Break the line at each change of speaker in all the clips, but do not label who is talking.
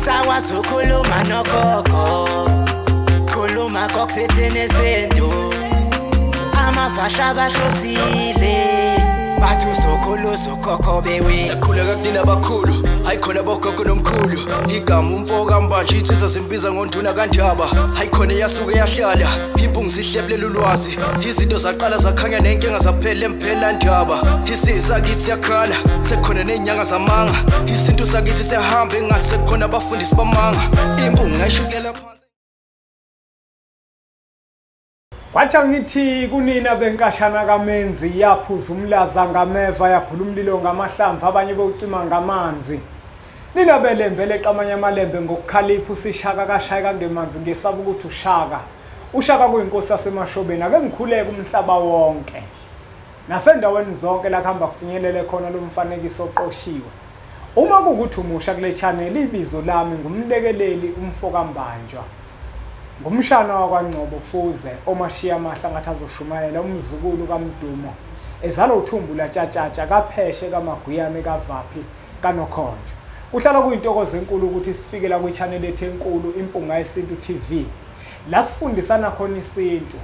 Sakwazi ukukhuluma nogogo, khuluma kokusithini isintu. Amafasha bahlosile, bathi usokhulu ukhokho bewe.
Sakhuleka kunina abakhulu, hayi khona bogogo nomkhulu. Igama umfo kaMbanje insizwa simbiza ngonduna kaNdaba. Hayi khona yasuke yahlala, impungu sihlebulela ulwazi. Izinto zaqala zakhanya nenkinga zaphela emphela ndaba. Isizwe sakithi siyakhala, sekukhona nezinyanga zamanga. Isintu sakithi siyahamba engathi sekukhona abafundisi bamanga. Impungu ngayishukulela phansi.
Kwathi angithi kunina benkashana kaMenzi, yaphuza umlaza ngameva, yaphula umlilo ngamahlamvu, abanye bewucima ngamanzi. Nina belembe leqamanye amalembe ngokukhalipha, usishaka kashayeka ngemanzi, ngesaba ukuthi ushaka. Ushaka kuyinkosi yaseMashobeni. Ake ngikhuleke umhlaba wonke nasendaweni zonke la kuhamba kufinyelele khona lo mfanekiso oqoshiwe. Uma kuwukuthi umusha kule channel, ibizo lami ngumlekeleli umfo kaMbanjwa, ngumshana wakwaNgcobo Fuze, omashiya amahla ngathi azoshumayela, umzukulu kaMdumo, ezalwa uthumbu latshatshatsha kapheshe kaMaguyane kaVaphi kaNokhonjo. Kuhlala kuyintokozo enkulu ukuthi sifike la kwi-channel yethu enkulu Impunga Yesintu TV, la sifundisana khona isintu,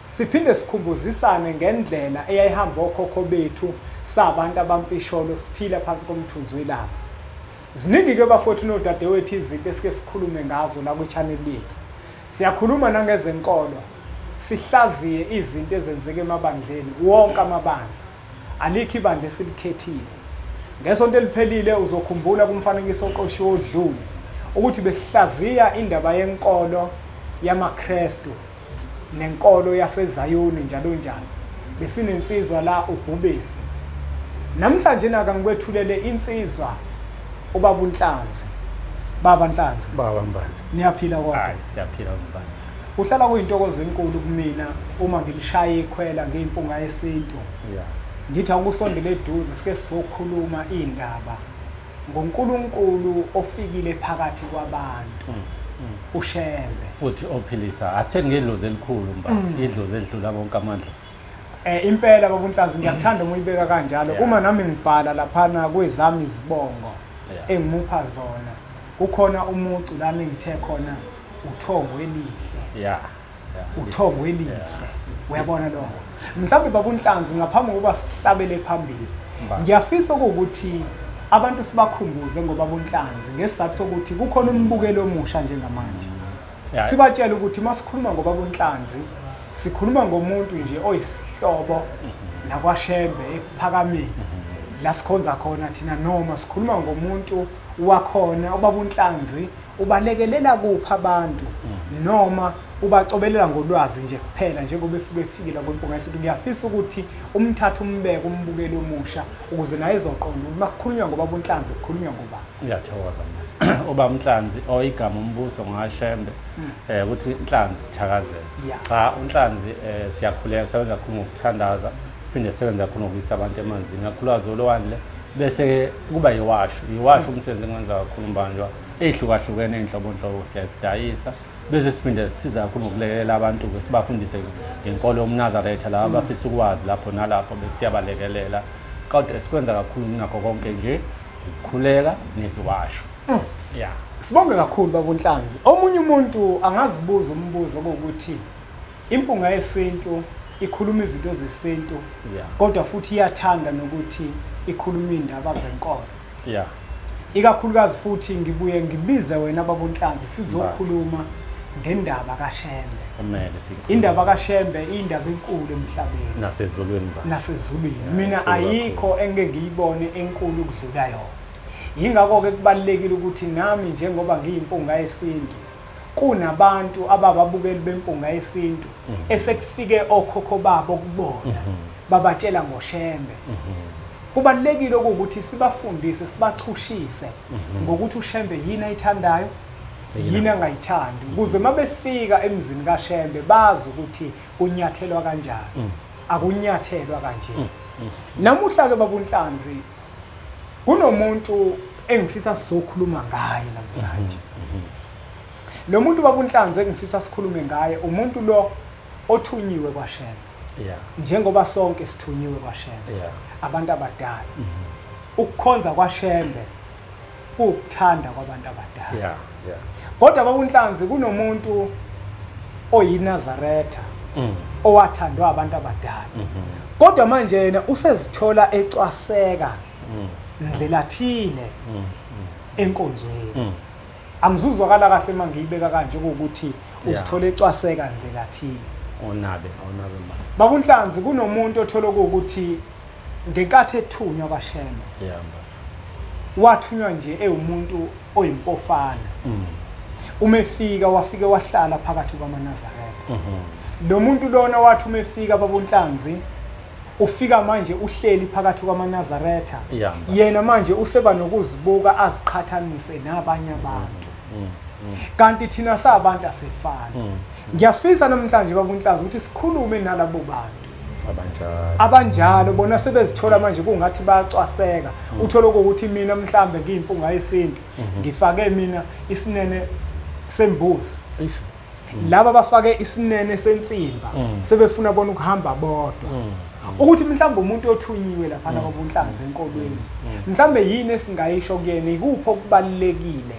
siphinde sikhumbuzisane ngendlela eyayihamba okhokho bethu sabantu abampisholo siphila phansi komthunzi welanga. Ziningi-ke bafowethu nodadewethu izinto esike sikhulume ngazo la kwi-channel yethu. Siyakhuluma nangezenkolo, sihlaziye izinto ezenzeka emabandleni, wonke amabandla. Alikho ibandla esilikhethile. Ngesonto eliphelile uzokhumbula kumfanekiso oqoshiwe odlule ukuthi besihlaziya indaba yenkolo yamaKrestu nenkolo yaseZayoni njalo njalo. Besinensizwa la uBhubesi. Namhlanje naka ngikwethulele insizwa ubaba uNhlanzi. Baba Nhlanzi.
Baba Mbanje.
Niyaphila kodwa?
Hayi, siyaphila Mbanje.
Kuhlala kuyintokozo enkulu kumina uma ngilishaya ikhwela ngeimpunga yesintu.
Yeah.
Ngithi awusondele eduze sike sizokhuluma indaba ngoNkulunkulu ofikile phakathi kwabantu. uShembe.
Futhi ophilisa. Asitheni ngedlozi elikhulu Mbanje. Idlozi elidlula bonke amandlozi.
Impela baba uNhlanzi ngiyakuthanda uma uyibeka kanjalo. Uma nami ngibhala laphana kwezami izibongo engimupha zona, kukhona umucu lami engithe khona uthongo elihle. Uthongo elihle. Uyabona lokho. Mhlawumbe baba uNhlanzi ngaphambi kokuba sihlabele phambili, ngiyafisa ukuthi abantu sibakhumbuze ngoba uNhlanzi ngesizathu sokuthi kukhona umbukelo omusha njengamanje. Sibatshele ukuthi masikhuluma ngoba uNhlanzi sikhuluma ngomuntu nje oyisihlobo nakwaShembe ekuphakameni la sikhonza khona thina, noma sikhuluma ngomuntu wakhona ubaba uNhlanzi ubalekelela kupha abantu noma ubacobelela ngolwazi nje kuphela njengoba esuke efikile kwimpunga yesintu. Ngiyafisa ukuthi umthathe umbeke umbukeli omusha ukuze naye ezoqonda uma kukhulunywa ngobaba uNhlanzi kukhulunywa ngobani.
Ngiyathokoza mina. Ubaba uNhlanzi oyigama umbuso ngaShembe ukuthi Nhlanzi sithakazele. Cha, uNhlanzi siyakhuleka, sebenza kakhulu ngokuthandaza, siphinde sebenza kakhulu ngokuyisa abantu emanzini, kakhulukazi olwandle, bese kuba yiwasho. Yiwasho umsebenzi engiwenza kakhulu Mbanjwa, ey'hlukahlukene iy'nhlobonhlobo siyazidayisa, bese siphinde sisiza kakhulu ngokulekelela abantu-ke sibafundise ngenkolo yomNazaretha laba abafisa ukwazi lapho nalapho, bese siyabalekelela. Kodwa esikwenza kakhulu kunakho konke nje ukukhuleka neziwasho. Yeah.
Sibonge kakhulu baba uNhlanzi. Omunye umuntu angazibuza umbuzo ukuthi impunga yesintu ikhuluma izinto zesintu, kodwa futhi iyathanda nokuthi ikhuluma indaba zenkolo. Ikakhulukazi futhi ngibuye ngibize wena baba uNhlanzi sizokhuluma ngendaba kaShembe.
Kumele sikhulume.
Indaba kaShembe indaba enkulu emhlabeni.
Nasezulwini baba.
Nasezulwini. Mina ayikho engeke ngiyibone enkulu ukudlula yona. Yingakho-ke kubalulekile ukuthi nami njengoba ngiyimpunga yesintu, kunabantu abababukeli bempunga yesintu esekufike okhokho babo kubona babatshela ngoShembe. Kubalulekile ukuthi sibafundise, sibachushise ngokuthi uShembe yini ayithandayo, yini angayithandi, ukuze mabefika emzini kaShembe bazi ukuthi kunyathelwa kanjani, akunyathelwa kanje. Namuhla-ke baba uNhlanzi kunomuntu engifisa sizokhuluma ngaye namhlanje. Lo muntu baba uNhlanzi engifisa sikhulume ngaye umuntu lo othunyiwe kwaShembe. Njengoba sonke sithunyiwe kwaShembe. Abantu abadala. Ukukhonza kwaShembe Ukuthanda kwabantu abadala. Kodwa baba uNhlanzi kunomuntu oyiNazaretha owathandwa abantu abadala. Kodwa manje yena usezithola ecwaseka ndlela thile enkonzweni. Angizuzwakala kahle mangiyibeka kanje ukuthi uzithola ecwaseka ndlela thile.
Onabe mama.
Baba uNhlanzi kunomuntu othola ukuthi ngenkathi ethunywa kwaShembe. Wathunywa nje ewumuntu oyimpofana. Uma efika wafike wahlala phakathi kwamaNazaretha. Lo muntu lona wathi uma efika baba uNhlanzi ufika manje uhleli phakathi kwamaNazaretha. Yena manje useba nokuzibuka aziqhathanise nabanye abantu. Kanti thina sabantu asefana. Ngiyafisa namhlanje baba uNhlanzi ukuthi sikhulume nalabo bantu abanjalo bona sebezithola manje kungathi bayacwaseka. Uthola ukuthi mina mhlambe ngiyimpunga yesintu ngifake mina isinene sembuzi, laba bafake isinene sensimba, sebefuna bona ukuhamba bodwa. Ukuthi mhlambe umuntu othunyiwe lapha baba uNhlanzi enkolweni, mhlambe yini esingayisho kuyena, ikuphi okubalulekile?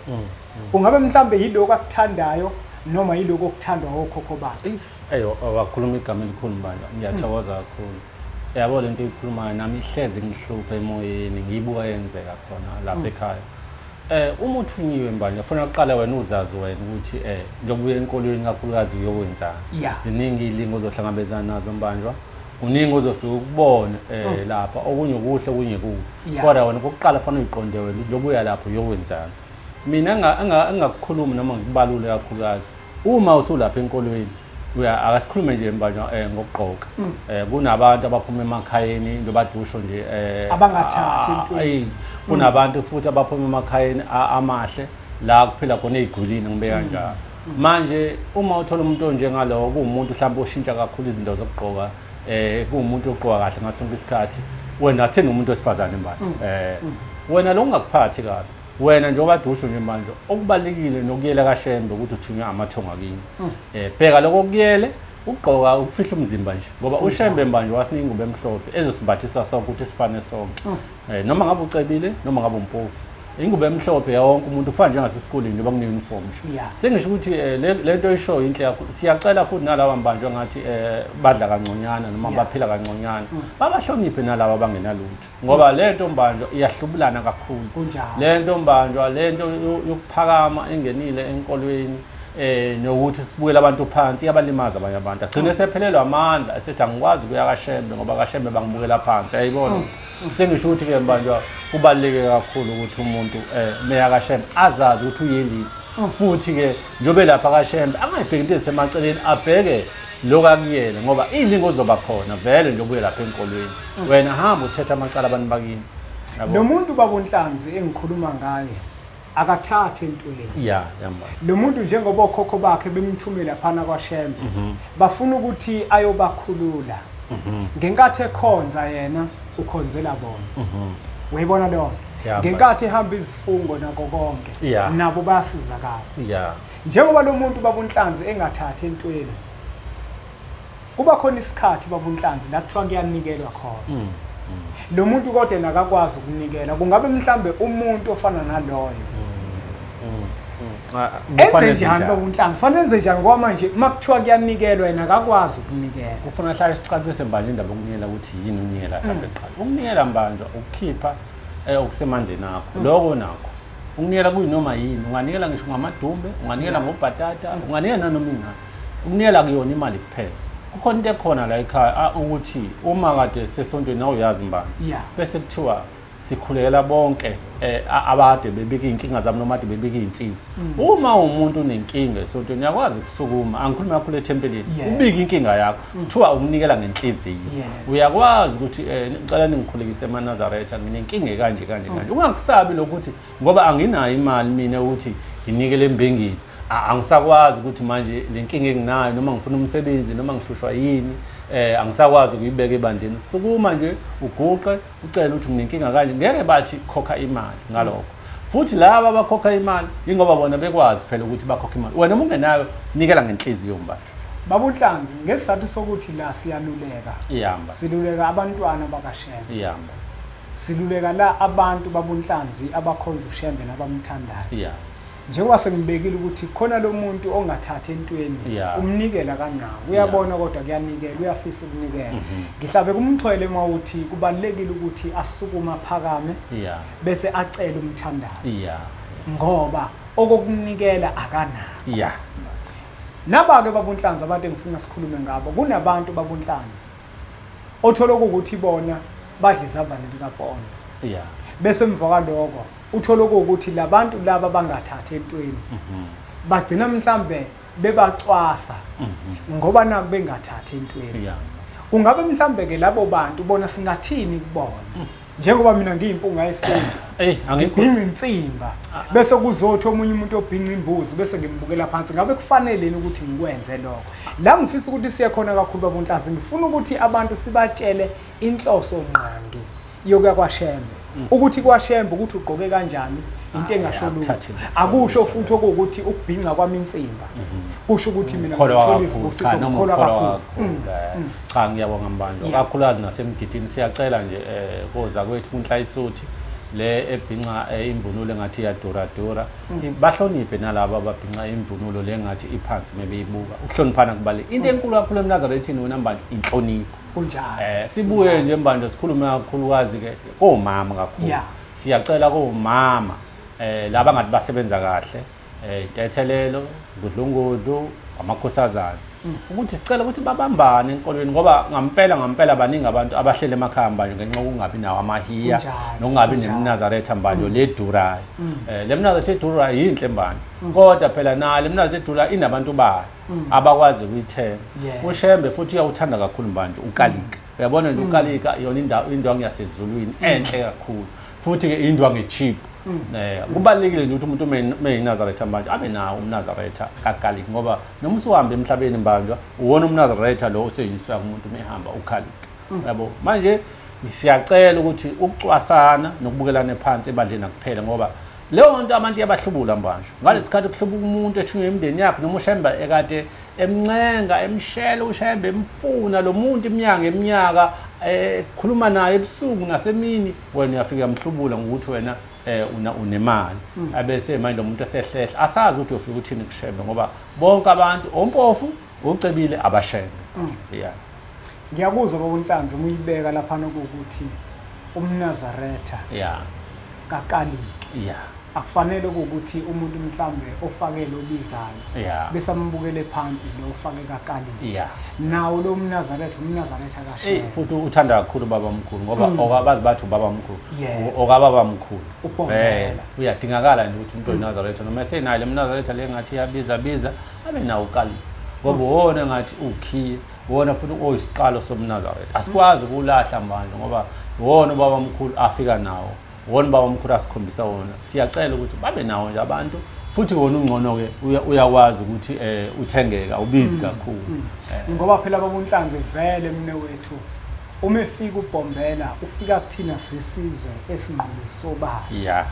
Kungabe mhlambe yiloko akuthandayo noma yiloko okuthandwa okhokho bakhe?
Eyo, wakhuluma igama elikhulu mbala, ngiyathokoza kakhulu. Yabo lento ikhulumayo nami ihlezi ngihluphe emoyeni, ngiyibuka yenzeka khona lapha ekhaya. Uma uthunyiwe mbala, ufuna uqala wena uzazi wena ukuthi njengoba uye enkolweni kakhulukazi uyokwenzani. Ziningi izilingo ozohlangabezana nazo mbanjwa. Kuningi ozofika ukubona lapha, okunye kuhle okunye kubi. Kodwa wena kokuqala fanele uyiqonde wena njengoba uya lapho uyokwenzani. Mina engakukhulumi noma ngikubalule kakhulukazi, uma usulapha enkolweni akasikhulume nje mbanjwa ngokugqoka. Kunabantu abaphuma emakhayeni njengoba dusho nje
abangathathi entweni.
Kunabantu futhi abaphuma emakhayeni amahle la kuphila khona ezigulini ngibeka kanjalo. Manje uma uthola umuntu onjengalowo kuwumuntu mhlawumbe oshintsha kakhulu izinto zokugqoka, kuwumuntu ogqoka kahle ngaso sonke isikhathi, wena atheni umuntu wesifazane manje. Wena lo ungakuphathi kabi. Wena njengoba dusho nje manje okubalekile nokuyela kaShembe ukuthi uthunywa amathonga kini. Bheka lokho kuyele ugqoka ukufihla umzimba nje ngoba uShembe manje wasinika ingubo emhlophe ezosimbathisa sonke ukuthi sifane sonke. Noma ngabe ucebile noma ngabe umpofu, ingubo emhlophe yawonke umuntu kufana njengasesikoleni njengoba kune uniform nje. Sengisho ukuthi lento oyishoyo inhle kakhulu. Siyacela futhi nalaba mbanjwa ngathi badla kangconyana noma baphila kangconyana, babahloniphe nalaba abangenalutho ngoba lento mbanjwa iyahlubulana kakhulu. Lento mbanjwa lento yokuphakama engenile enkolweni nokuthi sibukele abantu phansi iyabalimaza abanye abantu, agcine sephelelwa amandla esethi angikwazi ukuya kaShembe ngoba kaShembe bangibukela phansi. Ayibona sengisho ukuthi ke mbanjwa kubaluleke kakhulu ukuthi umuntu meya kaShembe azazi ukuthi uyelini, futhi ke njobe lapha kaShembe angayibheki into ezisemaceleni, abheke lokho akuyena ngoba ilingo ozoba khona vele nje ubuye lapha enkolweni. Wena hamba uthetha amacala abantu bakini.
Lo muntu baba uNhlanzi engikhuluma ngaye akathathe entweni. Lo muntu njengoba okhokho bakhe bemthumela phana kwaShembe, bafuna ukuthi ayobakhulula. Ngenkathi ekhonza yena ukhonzela bona. Uyibona leyo nto? Ngenkathi ehamba izifungo nako konke, nabo bayasizakala. Njengoba lo muntu baba uNhlanzi engathathi entweni, kuba khona isikhathi baba uNhlanzi la kuthiwa kuyanikelwa khona. Lo muntu kodwa yena akakwazi ukunikela. Kungabe mhlambe umuntu ofana naloyo enze njani baba uNhlanzi? Fanele enze njani ngoba manje makuthiwa kuyanikelwa yena akakwazi ukunikela?
Kufuna hlale sicacise mbanje indaba yokunikela ukuthi yini ukunikela mhlawumbe kuqala. Ukunikela mbanjwa ukukhipha okusemandleni akho, lokho nakho. Ukunikela kuyinoma yini, unganikela ngisho ngamadumbe, unganikela ngobhatata, unganikela nanoma ingani. Ukunikela kuyona imali kuphela. Kukhona into ekhona la ekhaya ukuthi uma kade sesontweni awuyazi mbani, bese kuthiwa sikhulekela bonke abade bebika inkinga zabo noma ade bebika izinsizi. Uma umuntu unenkinga esontweni uyakwazi ukusukuma, angikhulumi kakhulu ethempelini, ubike inkinga yakho, kuthiwa ukunikela ngenhliziyo. Uyakwazi ukuthi ngicela ningikhulekise emaNazaretha, nginenkinga kanje kanje kanje. Ungakusabi lokuthi ngoba anginayo imali mina ukuthi nginikele embengini, angisakwazi ukuthi manje le nkinga enginayo noma ngifuna umsebenzi noma ngihlushwa yini, angisakwazi ukuyibeka ebandeni. Sukuma nje uguqe ucele ukuthi nginenkinga kanje, ngeke bathi khokha imali ngalokho. Futhi laba abakhokha imali ingoba bona bekwazi phela ukuthi bakhokha imali. Wena uma ungenayo nikela ngenhliziyo mbanjwa.
Baba uNhlanzi, ngesizathu sokuthi la siyaluleka, siluleka abantwana bakaShembe. Siluleka la abantu babunhlanzi abakhonza uShembe nabamthandayo. Njengoba sengibekile ukuthi khona lo muntu ongathatha entweni umnikela kangako, uyabona kodwa kuyanikela, uyafisa ukunikela. Ngihlabe kumthwele mawuthi kubalekile ukuthi asukume aphakame bese acele umthandazo, ngoba okokunikela akanako. Naba-ke babunhlanzi abantu engifuna sikhulume ngabo, kunabantu babunhlanzi othola ukuthi bona badla izambane likaPondo, bese emva kwaloko uthola ukuthi labantu laba bangathatha entweni bagcina mhlambe bebacwasa ngoba naku bengathatha entweni. Kungabe mhlambe ke labo bantu bona singathini kubona? Njengoba mina ngiyimpunga yesintu, ngibhinca insimba bese kuzothi omunye umuntu obhinca imbuzi bese ngimbukela phansi, ngabe kufanele yini ukuthi ngikwenze lokho? La ngifisa ukuthi siye khona kakhulu babunhlanzi, ngifuna ukuthi abantu sibatshele inhloso ngqangi yokuya kwaShembe, ukuthi kwaShembe ukuthi ugqoke kanjani, into engasho lutho. Akusho futhi okuwukuthi ukubhinca kwami insimba kusho ukuthi mina ngizothola izibusiso, ngikholwa kakhulu.
Cha, ngiyabonga Mbando, kakhulukazi nasemgidini siyacela nje koza kwethu kunhlayisuthi le ebhinca imvunulo engathi iyadura-dura, bahloniphe nalabo ababhinca imvunulo le engathi iphansi mebeyibuka. Ukuhloniphana kubalulekile. Into enkulu kakhulu eMnazarethini wena Mbando, inhlonipho.
Kunjalo.
Sibuye nje Mbando sikhulume kakhulukazi ke komama kakhulu. Siyacela komama laba ngathi basebenza kahle, intethelelo, ngudlungudlu, amakhosazana, ukuthi sicela ukuthi babambane enkolweni, ngoba ngampela ngampela baningi abantu abahlele emakhaya Mbanjo ngenxa yokungabi nawo amahiya nokungabi nemNazaretha Mbanjo le durayo. Le Mnazaretha edurayo yinhle Mbanjo, kodwa phela nayo le Mnazaretha edurayo inabantu bayo abakwazi ukuyithenga. uShembe futhi uyawuthanda kakhulu Mbanjo ukalika. Uyabona nje ukalika yona indawo indwangu yasezulwini enhle kakhulu, futhi ke indwangu echeap. Kubalulekile nje ukuthi umuntu umeyiNazaretha Mbanjwa abe nawo umNazaretha kakalika, ngoba noma usuhamba emhlabeni Mbanjwa uwona umNazaretha lo osetshenziswa umuntu mehamba ukhalika. Yabo, manje siyacela ukuthi ukucwasana nokubukelana phansi ebandleni akuphela, ngoba leyo nto abantu iyabahlubula Mbanjwa. Ngalesikhathi kuhlubuka umuntu ethunywe imindeni yakhe, noma uShembe ekade emncenga emshela uShembe emfuna lo muntu iminyaka ngeminyaka, ekhuluma naye ebusuku nasemini, wena uyafika uyamhlubula ngokuthi wena unemali, abese manje umuntu esehlehla asazi ukuthi uyofika uthini kuShembe, ngoba bonke abantu ompofu ucebile abaShembe.
Ngiyakuzwa babunhlanzi uma uyibeka lapha nokuthi umNazaretha kakaliki akufanele ukuthi umuntu mhlambe ofakele obizayo bese ambukele phansi lo ofake kakaliki. Nawo lo umNazaretha, umNazaretha kaShembe.
Futhi uthanda kakhulu baba mkhulu, ngoba okabazi bathi ubaba mkhulu, okababa mkhulu vele uyadingakala nje ukuthi umuntu oyiNazaretha noma esenayo le mNazaretha le ngathi iyabiza biza abe nawo ukaliki, ngoba wona ngathi ukhiye, wona futhi oyisiqalo somNazaretha. Asikwazi ukulahla manje ngoba wona ubaba mkhulu afika nawo, wona baba mkhulu asikhombisa wona. Siyacela ukuthi babe nawo nje abantu, futhi wona ungcono ke uyakwazi ukuthi uthengeka ubizi kakhulu.
Ngoba phela babunhlanzi vele mne wethu uma efika uBhombela ufika kuthina sisizwe esinqolisobala.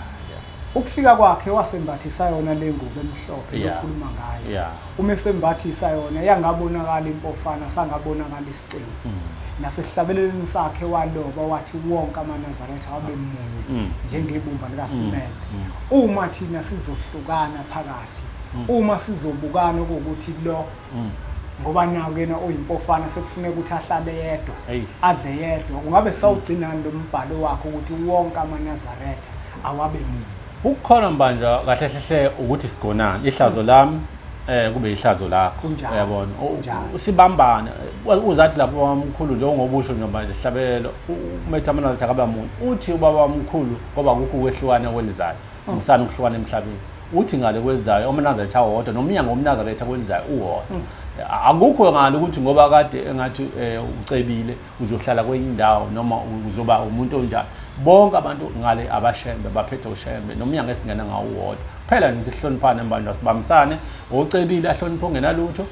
Ukufika kwakhe wasembathisa yona le ngubo emhlophe lokhuluma ngayo. Uma esembathisa yona yangabonakala impofana, sangabonakala isiceli. Nasehlabelelweni sakhe waloba wathi wonke amaNazaretha wabe munye njengebumba likasimende. Uma thina sizohlukana phakathi, uma sizobukana ukuthi lo ngoba nawo yena oyimpofana sekufuneka ukuthi ahlale yedwa, adle yedwa, kungabe sawugcinani lo mbhalo wakhe ukuthi wonke amaNazaretha awabe munye?
Ukukhona Mbanjwa kahle hle ukuthi sigonane, ihlazo lami kube ihlazo lakho, uyabona, sibambane. Uzathi lapho ubaba mkhulu njengobusho nje manje hlabelo umetha amaNazaretha akaba munye, uthi ubaba mkhulu ngoba kukho ukwehlukana kwelizayo, umsana ukuhlukana emhlabeni, uthi ngale kwelizayo amaNazaretha awodwa nomnyango womNazaretha kwelizayo uwodwa. Akukho ngalo ukuthi ngoba kade engathi ucebile uzohlala kwenye indawo noma uzoba umuntu onjani. Bonke abantu ngale abaShembe baphethe uShembe nomnyango esingena ngawo uwodwa. Phela nje sihloniphane Mbanjwa, sibambisane, ocebile ahloniphe ongenalutho,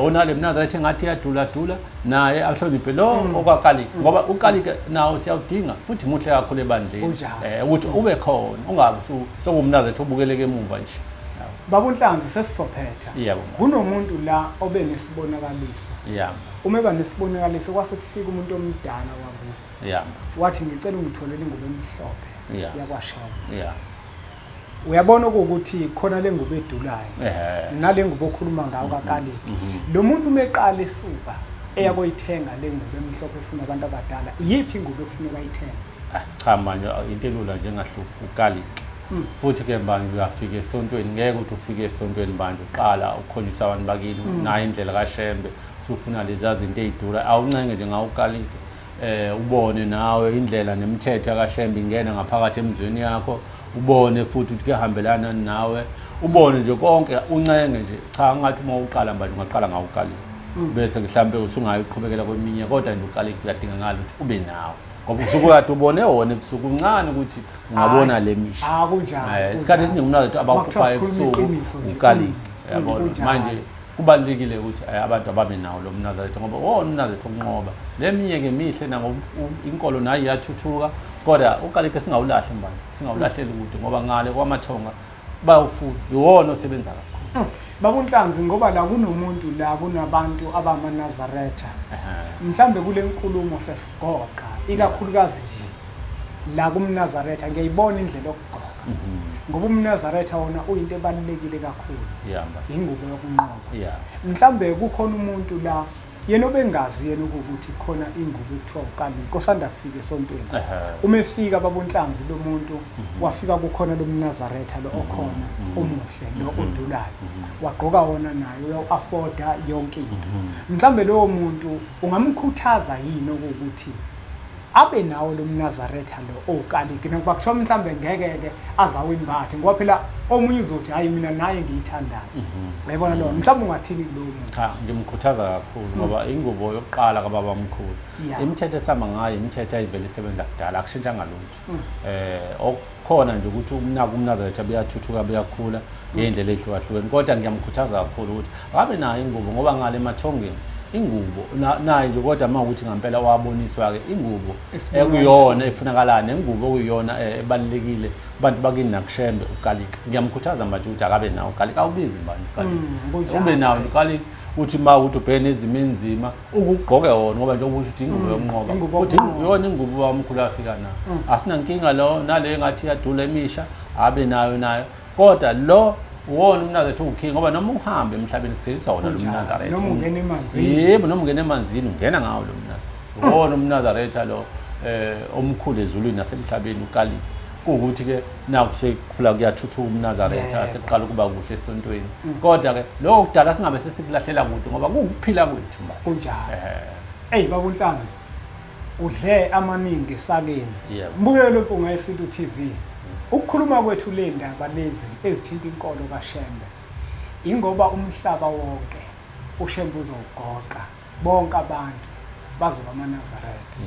onale mNazaretha engathi iyadula dula naye ahloniphe lo okakalika, ngoba ukalika nawo siyawudinga futhi muhle kakhulu ebandleni, ukuthi ube khona ungabe sewumNazaretha obukeleke emuva nje.
Baba uNhlanzi, sesizophetha. Kunomuntu la obe nesibonakaliso. Uma eba nesibonakaliso kwase kufika umuntu omdala wakubo. Wathi ngicela ungitholele ingubo emhlophe yakwaShembe. Uyabona ukuthi khona le ngubo edulayo nale ngubo okhuluma ngayo kaKaliki. Lo muntu uma eqala esuka eya koyithenga le ngubo emhlophe efuna abantu abadala, iyiphi ingubo ekufuneka ayithenge?
Cha manje into elula nje engahluphi uKaliki. Futhi ke manje uyafika esontweni, ngeke ukuthi ufike esontweni manje uqala ukhonjiswa abantu bakini nayo indlela kaShembe, usufuna lezi zinto ezidura, awuncenge nje ngawo uKaliki. Ubone nawe indlela nemithetho kaShembe ingena ngaphakathi emzweni yakho, ubone futhi ukuthi kuyahambelana nawe, ubone nje konke, uncenge nje. Cha ngathi uma uqala manje ungaqala ngawo uKaliki, bese mhlambe usungayiqhubekela kweminye, kodwa nje uKaliki uyadingakala ukuthi ube nawo, ngoba usuke kade ubone wona ebusuku uncane ukuthi ungabona le misha.
Kunjalo.
Isikhathi esiningi umnazethu abawukhupha ebusuku uKaliki, uyabona. Manje kubalulekile ukuthi abantu ababe nawo lo mnazaretha, ngoba wona umnazaretha ukunqoba le minye ke mihle nangoba inkolo nayo iyathuthuka, kodwa uKaliki singawulahli mbani, singawulahleli kude, ngoba ngale kwamathonga bayawufuna, iwona osebenza kakhulu.
Baba uNhlanzi, ngoba la kunomuntu la kunabantu abamaNazaretha, mhlambe kule nkulumo sesigoqa ikakhulukazi nje la kumNazaretha, ngiyayibona indlela yokugqoka, ngoba umNazaretha wona uyinto ebalulekile kakhulu, ingubo yokunqoba. Mhlambe kukhona umuntu la yena obengazi yena ukuthi khona ingubo ekuthiwa uKaliki osanda kufika esontweni. Uma efika Baba uNhlanzi lo muntu wafika kukhona lo mNazaretha lo okhona omuhle lo odulayo, wagqoka wona naye uyawu-afforda yonke into. Mhlambe lowo muntu ungamkhuthaza yini ukuthi abe nawo lo mNazaretha lo oKaliki, nakuba kuthiwa mhlambe ngeke-ke azawimbathe, ngoba phela omunye uzothi hayi mina naye ngiyithandayo. Uyayibona leyo, mhlawumbe ungathini kulowo muntu?
Cha, ngimkhuthaza kakhulu, ngoba ingubo yokuqala kababa omkhulu, imithetho esihamba ngayo imithetho ayivele isebenza kudala, akushintshanga lutho. Okukhona nje ukuthi umNazaretha buyathuthuka buyakhula ngey'ndlela ey'hlukahlukene, kodwa ngiyamkhuthaza kakhulu ukuthi akabe nayo ingubo, ngoba ngale emathongeni ingubo nayo nje, kodwa uma ukuthi ngempela waboniswa-ke ingubo ekuyona efunakalayo nengubo okuyiyona ebalulekile kubantu bakini nakuShembe uKaliki. Ngiyamkhuthaza manje ukuthi akabe nawo uKaliki, awubizi manje uKaliki, ube nawo uKaliki, uthi uma ukuthi ubheke nezimo enzima ukugqoke wona, ngoba njengoba usho ukuthi ingubo yokunqoba, futhi iyona ingubo wamkhulu afika nayo, asinankinga lo nale engathi iyadula emisha abe nayo nayo, kodwa lo wona umNazaretha uwukhinga, ngoba noma uhambe emhlabeni kusetshenziswa wona lo mNazaretha,
noma ungena emanzini.
Yebo, noma ungena emanzini ungena ngawo lo mNazaretha. Wona umNazaretha lo omkhulu ezulwini nasemhlabeni uKaliki. Kuwukuthi ke naku sekukhula kuyathuthuka umNazaretha, sekuqala ukuba kuhle esontweni, kodwa ke lokho kudala singabe sesikulahlela kude, ngoba kuwukuphila kwethu manje.
Kunjalo. Eyi Baba uNhlanzi, udle amaningi esakeni. Mbukelo Mpunga Yesintu TV. Ukukhuluma kwethu le ndaba lezi ezithinta inkolo kaShembe, ingoba umhlaba wonke uShembe uzowugoqa, bonke abantu bazoba amaNazaretha.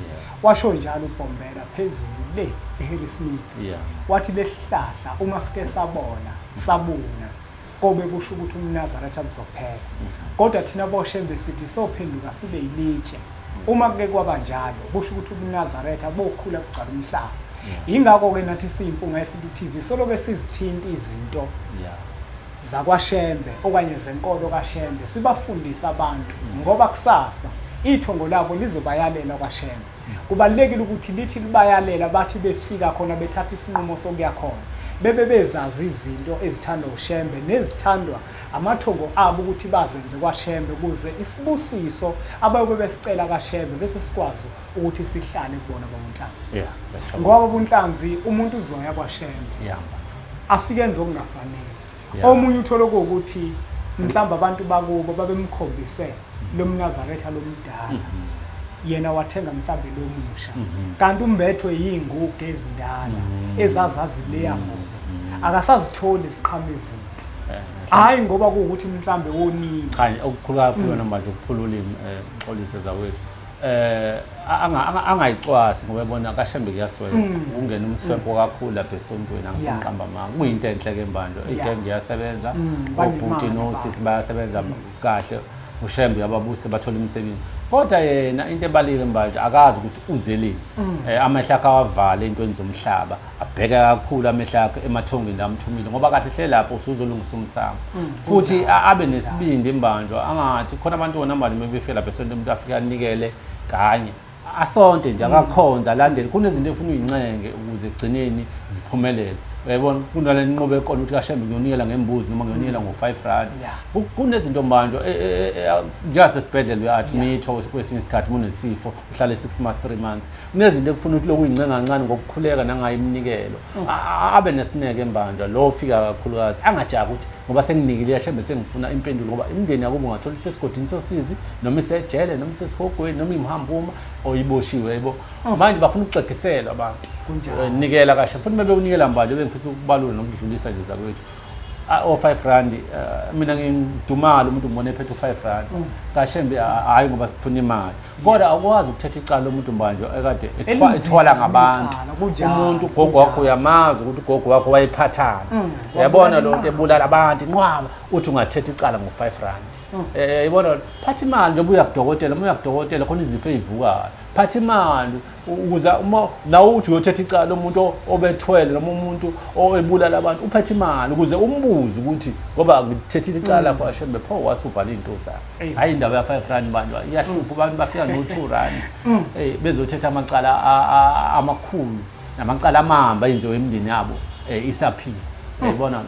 Washo njalo uBhombela phezulu le eHarrismith, wathi lesihlahla uma sike sabona sabuna kobe kusho ukuthi umNazaretha buzophela, kodwa thina boShembe sithi sophenduka sibe yilitshe. Uma kuke kwaba njalo kusho ukuthi umNazaretha bokhula kugcwala umhlaba. Ingakho-ke nathi siyiMpunga Yesintu TV soloke sizithinta izinto zakwaShembe okanye zenkolo kaShembe, sibafundise abantu, ngoba kusasa ithongo labo lizobayalela kwaShembe. Kubalulekile ukuthi lithi libayalela, bathi befika khona bethatha isinqumo sokuya khona, bebe bezazi izinto ezithandwa uShembe nezithandwa amathongo abo ukuthi bazenze kwaShembe, ukuze isibusiso abayobe besicela kaShembe bese sikwazi ukuthi sihlale kubona Baba uNhlanzi. Ngoba Baba uNhlanzi umuntu uzoya kwaShembe afike enze okungafanele. Omunye uthole ukuthi mhlawumbe abantu bakubo babemkhombise lo mNazaretha lomdala, yena wathenga mhlambe lo musha, kanti umbethwe yingugo ezindala ezazazi leya ngubo, akasazitholi iziqhamo ezinhle. Hayi ngoba kuwukuthi mhlambe wonile.
Cha, okukhulu kakhulu noma nje ukuphula ulimi, ngixolise zawethu, angayicwasi ngoba ebona kaShembe kuyaswela ukungena umswempo kakhulu lapha esontweni, angiqamba amanga, kuyinto enhle ke mbando, igenge iyasebenza, obhuti nosisi bayasebenza kahle, uShembe uyababuse bathola imisebenzi, Kodwa yena into ebalile manje akazi ukuthi uzelini. Amehlo akhe awavale entweni zomhlaba, abheka kakhulu amehlo akhe emathongeni lamthumile ngoba kahle hle lapho usuzolungisa umsamo. Futhi abe nesibindi imbanjwa angathi khona abantu wona manje mebefika lapha esonto umuntu afika anikele kanye asonte nje akakhonza alandele kunezinto efuna uyincenge ukuze egcineni ziphumelele. Uyayibona kunale nqobe ekhona ukuthi kaShembe ngiyonikela ngembuzi noma ngiyonikela ngo5 rand. Kunezinto manje njengasesibhedlela uya-admit kwesinye isikhathi unesifo uhlale 6 months 3 months. Kunezinto ekufuna ukuthi lokhu uyincenga kancane ngokukhuleka nangayo iminikelo. Abe nesineke embanjwa lo ufika kakhulukazi angajaki ukuthi ngoba senginikile yaShembe sengifuna impendulo ngoba imindeni yakubo ungathola isesigodini sosizi noma isejele noma isesihogweni noma imhambuma oyiboshiwe yebo. Manje bafuna ukuxegiselwa abantu. Nikela kahle futhi bebe unikela manje bengifisa ukubalula nokudlulisa nje zakwethu. O5 rand mina ngidumala umuntu ngibone ephethe u5 rand kaShembe hayi ngoba kufuna imali kodwa awukwazi ukuthetha icala lomuntu manje ekade ethwala ngabantu. Umuntu ugogo wakho uyamazi ukuthi ugogo wakho wayephathana uyabona lo nto ebulala abantu inqwaba uthi ungathetha icala ngo5 rand. Yibona phatha imali njengoba uya kudokotela uma uya kudokotela khona izifo ezivukayo phatha imali ukuze uma nawe uthi uyothetha icala umuntu obethwele noma umuntu oyebulala abantu uphethe imali ukuze umbuze ukuthi ngoba ngithethile icala kwaShembe pho wasuvala into zakhe. Hayi indaba ya 5 rand bantu iyahlupha abantu bafika no 2 rand bezothetha amacala amakhulu namacala amahamba yenziwe emndeni yabo isaphila. Uyayibona lo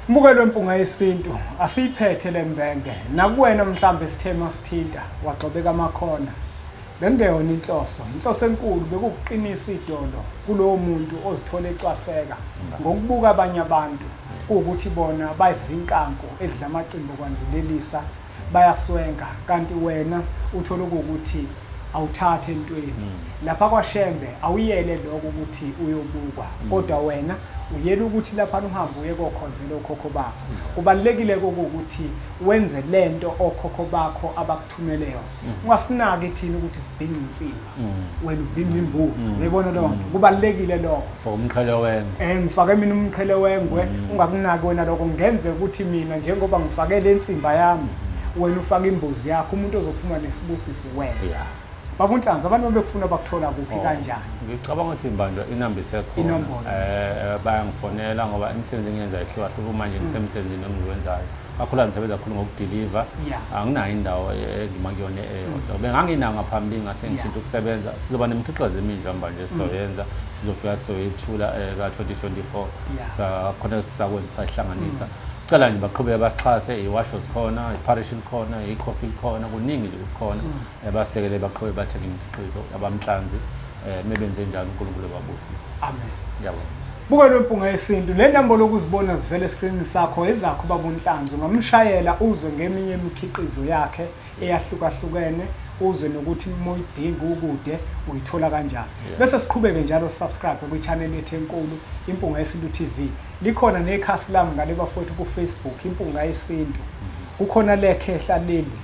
Mbukelo wempunga yesintu asiyiphethe lembenge nakuwena mhlambe sithema sithinta waxobeka amakhona bengeyona inhloso enkulu bekuqinisa idolo kulowo muntu ozithola ecwaseka ngokubuka abanye abantu ukuthi bona bayizinkanko edla amacimbi kwandulelisa bayaswenka kanti wena uthola ukuthi awuthathe entweni lapha kwaShembe awuyele lokho ukuthi uyobukwa kodwa wena uyela ukuthi lapha uhambe uye kokhonzela okhokho bakho. Kubalekile ukuthi wenze lento okhokho bakho abakuthumele yona ungasinaki thina ukuthi sibhinca insimba wena ubhinca imbuzi uyibona lo kubalekile lokho
for umqhele wengwe
ngifake mina umqhele wengwe ungakunaki wena lokho ngenze ukuthi mina njengoba ngifake le nsimba yami wena ufake imbuzi yakho umuntu ozophuma nesibusiso wena. Baba uNhlanzi abantu bebekufuna bakuthola kuphi kanjani?
Ngicabanga ukuthi imbanjwa inamba isekhona. Bayangifonela ngoba imisebenzi engiyenza ihlukahluka manje ngisemsebenzini engiwenzayo. Kakhulu ngisebenza kakhulu ngokudeliver. Anginayo indawo engima kuyona eyodwa. Benganginayo ngaphambili ngase ngishintsha ukusebenza. Sizoba nemikhiqizo eminingi manje sizoyenza. Sizofika sizoyethula ka 2024. Sisakhona sisakwenza sahlanganisa. Cela nje baqhubeke basixhase iwasho zikhona, iparish likhona, icoffee likhona, kuningi nje kukhona. Basilekelele baqhubeke bathenge imikhiqizo yabamhlanzi mebenze njalo uNkulunkulu ebabusise.
Amen.
Ngiyabonga.
Bukelo wempunga yesintu le nambolo ukuzibona zivele escreen sakho ezakho Baba uNhlanzi ungamshayela uzwe ngeminye imikhiqizo yakhe eyahlukahlukene uzwe nokuthi uma uyidinga ukude uyithola kanjani. Bese siqhubeke njalo subscribe kwi-channel yethu enkulu Impunga Yesintu TV. Likhona nekhasi lami ngale bafowethu ku Facebook Impunga Yesintu. Kukhona lekhehla leli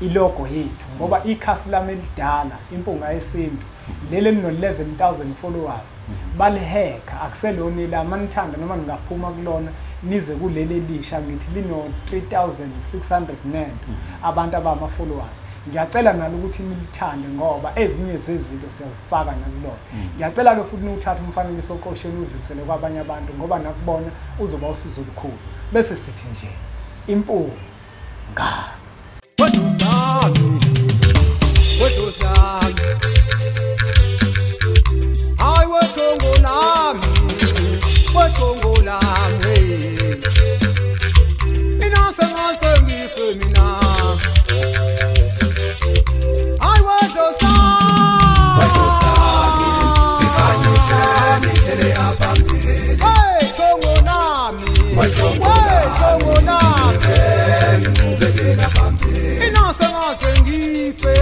ilogo yethu ngoba ikhasi lami elidala Impunga Yesintu leli lino 11,000 followers baliheka akuselona la manithanda noma ningaphuma kulona nize kuleli elisha ngithi lino 3,600 nento abantu abama followers. Ngiyacela nalo ukuthi nilithande ngoba ezinye zezinto siyazifaka nakulona. Ngiyacela ke futhi niwuthathe umfanekiso oqosheni udlulisele kwabanye abantu ngoba nakubona uzoba usizo olukhulu. Bese sithi nje impunga.
Sengife.